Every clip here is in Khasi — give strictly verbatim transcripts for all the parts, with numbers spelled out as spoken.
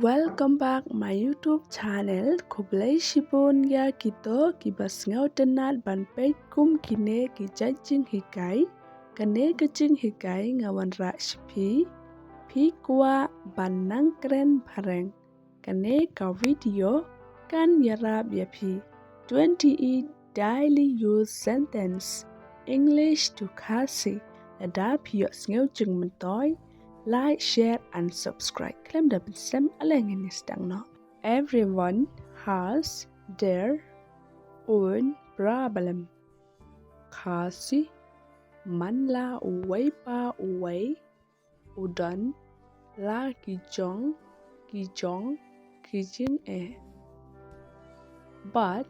Welcome back my YouTube channel. Khublei shibun ïa kito kiba sngewtynnat ban peit kum kine ki jait jinghikai. Kane ka jinghikai nga wanrah sha phi. Phi kwah ban nang kren phareng? Kane ka video kan ïarap ïa phi. Twenty-eight daily use sentence, English to Khasi. Lada phi ïohsngew jingmyntoi, like, share and subscribe. Khlem da pynslem, ale ngin ïa sdang noh. Everyone has their own problem. Khasi, man la uwei pa uwei u don la ki jong ki jong ki jingeh. But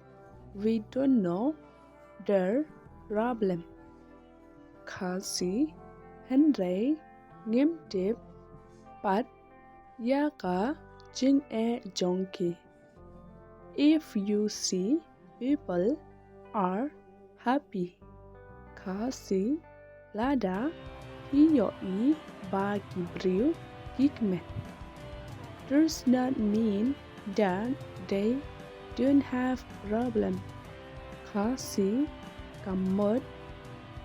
we don't know their problem. Khasi, hynrei ngim tip pat ïa ka jingeh jong ki. If you see people are happy. Khasi, lada phi ïohi ba ki briew ki kmen, does not mean that they don't have problem. Khasi, kam mut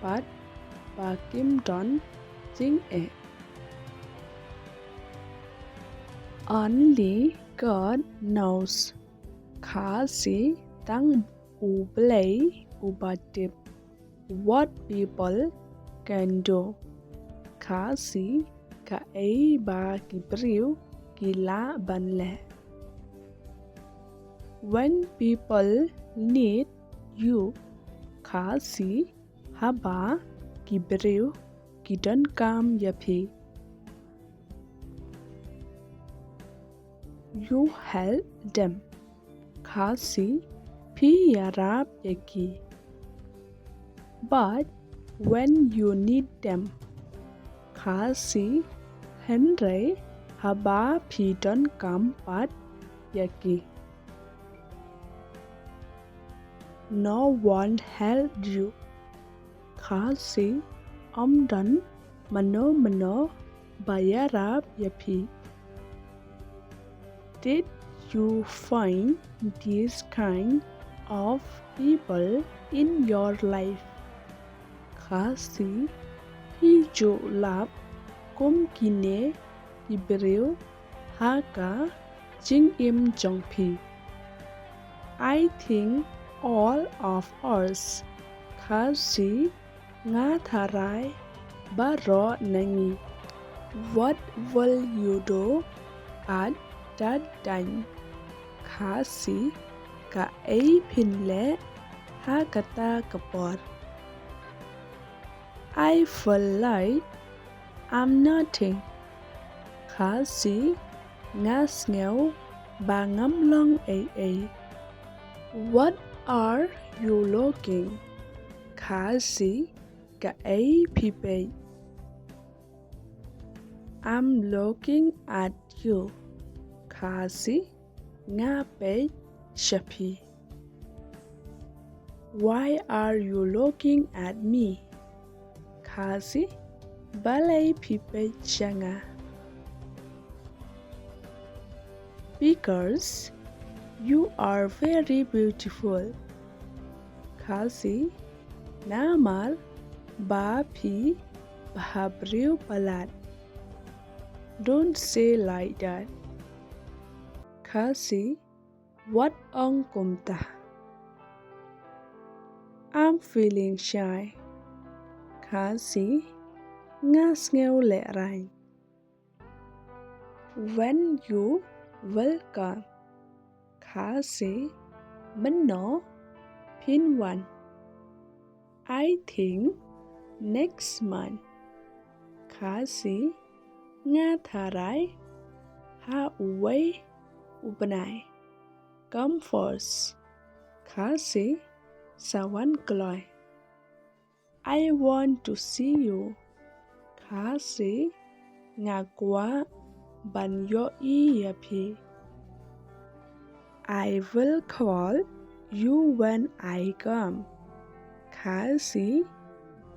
pat ba kim don jingeh. Only God knows. Khasi, tang U Blei uba tip. What people can do. Khasi, kaei ba ki briew ki lah ban leh. When people need you. Khasi, haba ki briew ki donkam ïa phi, you help them. Khasi, phi ïarap ïa ki. But when you need them. Khasi, hynrei haba phi donkam pat ïa ki, no one help you. Khasi, ym don mano mano ba ïarap ïa phi. Did you find this kind of people in your life? Khasi, phi ju lap kum kine ki briew ha ka jingim jong phi? I think all of us. Khasi, nga tharai baroh na ngi. What will you do at that time? Khasi, kaei phin leh ha kata ka por? I feel like I'm nothing. Khasi, nga sngew ba ngam long ei ei. What are you looking? Khasi, kaei phi peit? I'm looking at you. Khasi, nga peit sha phi. Why are you looking at me? Khasi, balei phi peit sha nga? Because you are very beautiful. Khasi, namar ba phi bhabriew palat. Don't say like that. Khasi, wat ong kumta. I'm feeling shy. Khasi, nga sngew lehraiñ. When you will come. Khasi, mynno phin wan? I think next month. Khasi, nga tharai ha uwei u bnai. Come first. Khasi, sa wan kloi. I want to see you. Khasi, nga kwah ban ïohi ïa phi. I will call you when I come. Khasi,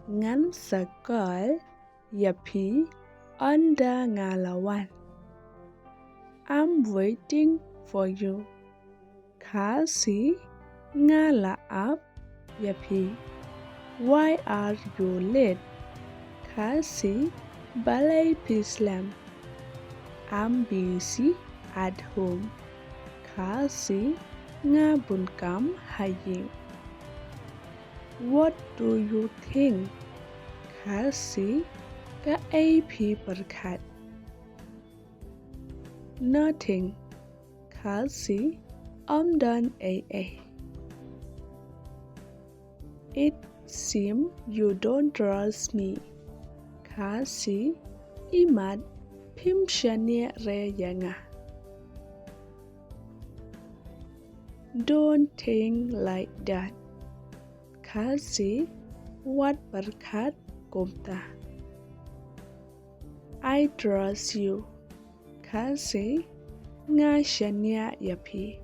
ngan sa call ïa phi ynda nga la wan. I'm waiting for you. Khasi, nga la ap ïa phi. Why are you late? Khasi, balei phi slem? I'm busy at home. Khasi, nga bun kam ha ïing. What do you think? Khasi, kaei phi pyrkhat? Nothing. Khasi, ym don ei ei. It seem you don't trust me. Khasi, imat phim shaniah re ïa nga. Don't think like that. Khasi, wat pyrkhat kumta. I trust you. Khasi, nga shaniah ïa phi.